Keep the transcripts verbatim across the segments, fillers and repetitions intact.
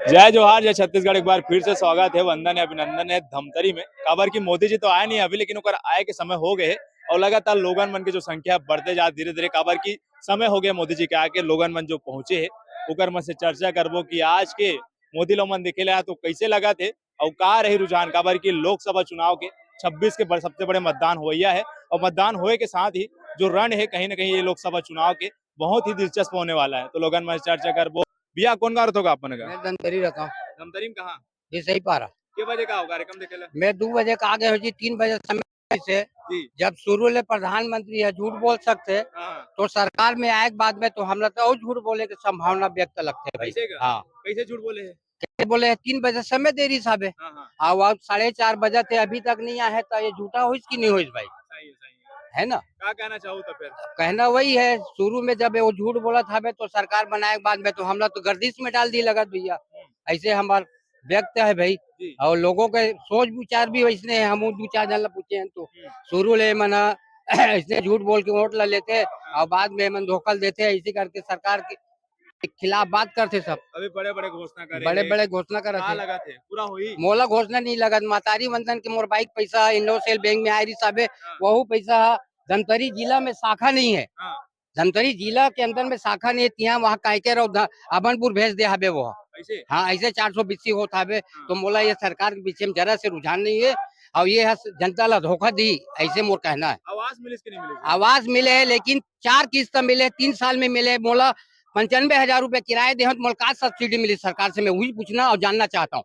जय जोहार, जय छत्तीसगढ़। एक बार फिर से स्वागत है, वंदन है, अभिनंदन है धमतरी में। काबर कि मोदी जी तो आए नहीं अभी, लेकिन ओकर आए के समय हो गए है और लगातार लोगन मन के जो संख्या बढ़ते जात धीरे धीरे, काबर कि समय हो गया मोदी जी के आके, लोगन मन जो पहुंचे है ओकर मन से चर्चा करबो कि आज के मोदी लोग मन दिखे ला तो कैसे लगत है और का रही रुझान, काबर कि लोकसभा चुनाव के छब्बीस के बड़, सबसे बड़े मतदान होइया है और मतदान होए के साथ ही जो रण है कहीं ना कहीं ये लोकसभा चुनाव के बहुत ही दिलचस्प होने वाला है। तो लोगन मन से चर्चा करबो। भैया, कौन गाँव रहिथो गा अपन का? मैं धमतरी रहता हूँ। धमतरी में कहाँ? ये सही पा रहा। के बजे का हो कार्यक्रम देखे ला? मैं दो बजे का आ गए हो जी, तीन बजे समय से। जी। जब शुरू ले प्रधानमंत्री है, झूठ बोल सकते हैं, हाँ, हाँ। तो सरकार में आए के बाद में तो हम लोग तो और झूठ बोले की संभावना व्यक्त लगते है भाई। ऐसे का? हाँ। कैसे झूठ बोले है? कैसे बोले है, तीन बजे समय दे रही साहब है। हाँ, हाँ। हाँ, वो अब साढ़े चार बजे थे, अभी तक नहीं आया है, तो ये झूठा होइस कि नहीं होइस भाई? सही है, सही है। है ना? क्या कहना चाहो तो फिर? कहना वही है, शुरू में जब वो झूठ बोला था बे, तो सरकार बनाए के बाद में तो हम लोग तो गर्दिश में डाल दी लगत भैया। हम्म। ऐसे हमार व्यक्त है भाई। जी। और लोगों के सोच विचार भी वैसने है, हम दो चार जन ला पूछे हैं तो हम्म। शुरू ले मना ऐसे झूठ बोल के वोट ला लेते हैं और बाद में मन धोखा देते हैं, इसी करके सरकार के खिलाफ बात करते सब। अभी बड़े-बड़े घोषणा करे बड़े-बड़े घोषणा करत का हे। लगत हे? पूरा होही? मोला घोषणा नहीं लगत। मतारी वंदन के मोर बाइक पैसा इंडोसेल बैंक में आए रहिस हाबे, हाँ। वहू पैसा ह धमतरी जिला में शाखा नहीं है। हाँ। धमतरी जिला के अंदर में शाखा नहीं है, तिहाँ वहाँ काहे के रहो, ध-, अमनपुर भेज दे हाबे वो। ऐसे? हाँ, ऐसे चार सौ बीसी होत हाबे, हाँ। तो मोला ये सरकार के पीछे में जरा से रुझान नहीं है, और ये ह जनता ला धोखा दी, ऐसे मोर कहना है। आवास मिलिस कि नहीं मिलिस? आवास मिले है, लेकिन चार किस्त मिले, तीन साल में मिले, मोला पंचानबे हजार रुपया किराया दे हन, तो मोला का सब्सिडी मिली सरकार से, मैं वही पूछना और जानना चाहता हूँ।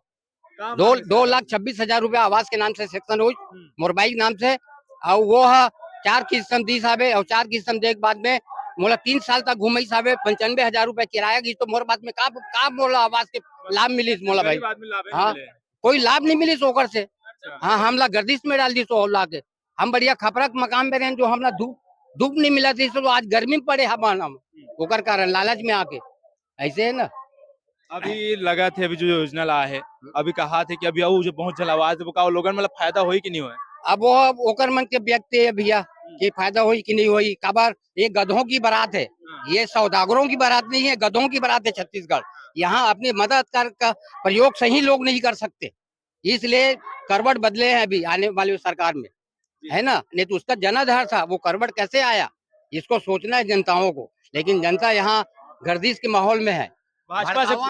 का दो, मांग है दो लाख सरकार से? छब्बीस हजार रुपया आवास के नाम से सेक्शन होइस, हम्म। मोर बाइक नाम से, और वो ह चार किस्त में दीस हाबे, और चार किस्त में दे के बाद में मोला तीन साल तक घुमाइस हाबे, पंचानबे हजार रुपया किराया गीस, तो मोर बाद में का, का मोला आवास के लाभ मिलिस मोला भाई? गरीब आदमी लाभ है हाँ, मिले। कोई लाभ नहीं मिलिस ओकर से। अच्छा। हाँ, हमला गर्दिश में डाल दीस वो ला के। हम बढ़िया खपरा के मकान में रहेन, जो हमला धूप, धूप नहीं मिलत रहिस, तो आज गर्मी में पड़े हवन हम, ओकर कारण लालच में आके, ऐसे है ना। अभी लगत हे, अभी जो योजना ला हे, अभी कहा थे कि अभी अउ जो बहुत झन आवास देबो, का वो लोगन मतलब फायदा होही कि नहीं होय? अब वो, ओकर मन के व्यक्त है भैया, कि फायदा होही कि नहीं होही, काबर ये गधों की बारात है, हाँ। ये सौदागरों की बारात नहीं है, गधों की बारात है छत्तीसगढ़। यहाँ अपनी मदद कर का प्रयोग सही लोग नहीं कर सकते, इसलिए करवट बदले हैं अभी आने वाली सरकार में, जी। है ना? नहीं तो उसका जनाधार था, वो करवट कैसे आया, इसको सोचना है जनताओं को। लेकिन जनता यहाँ गर्दिश के माहौल में है। भाजपा से आवाम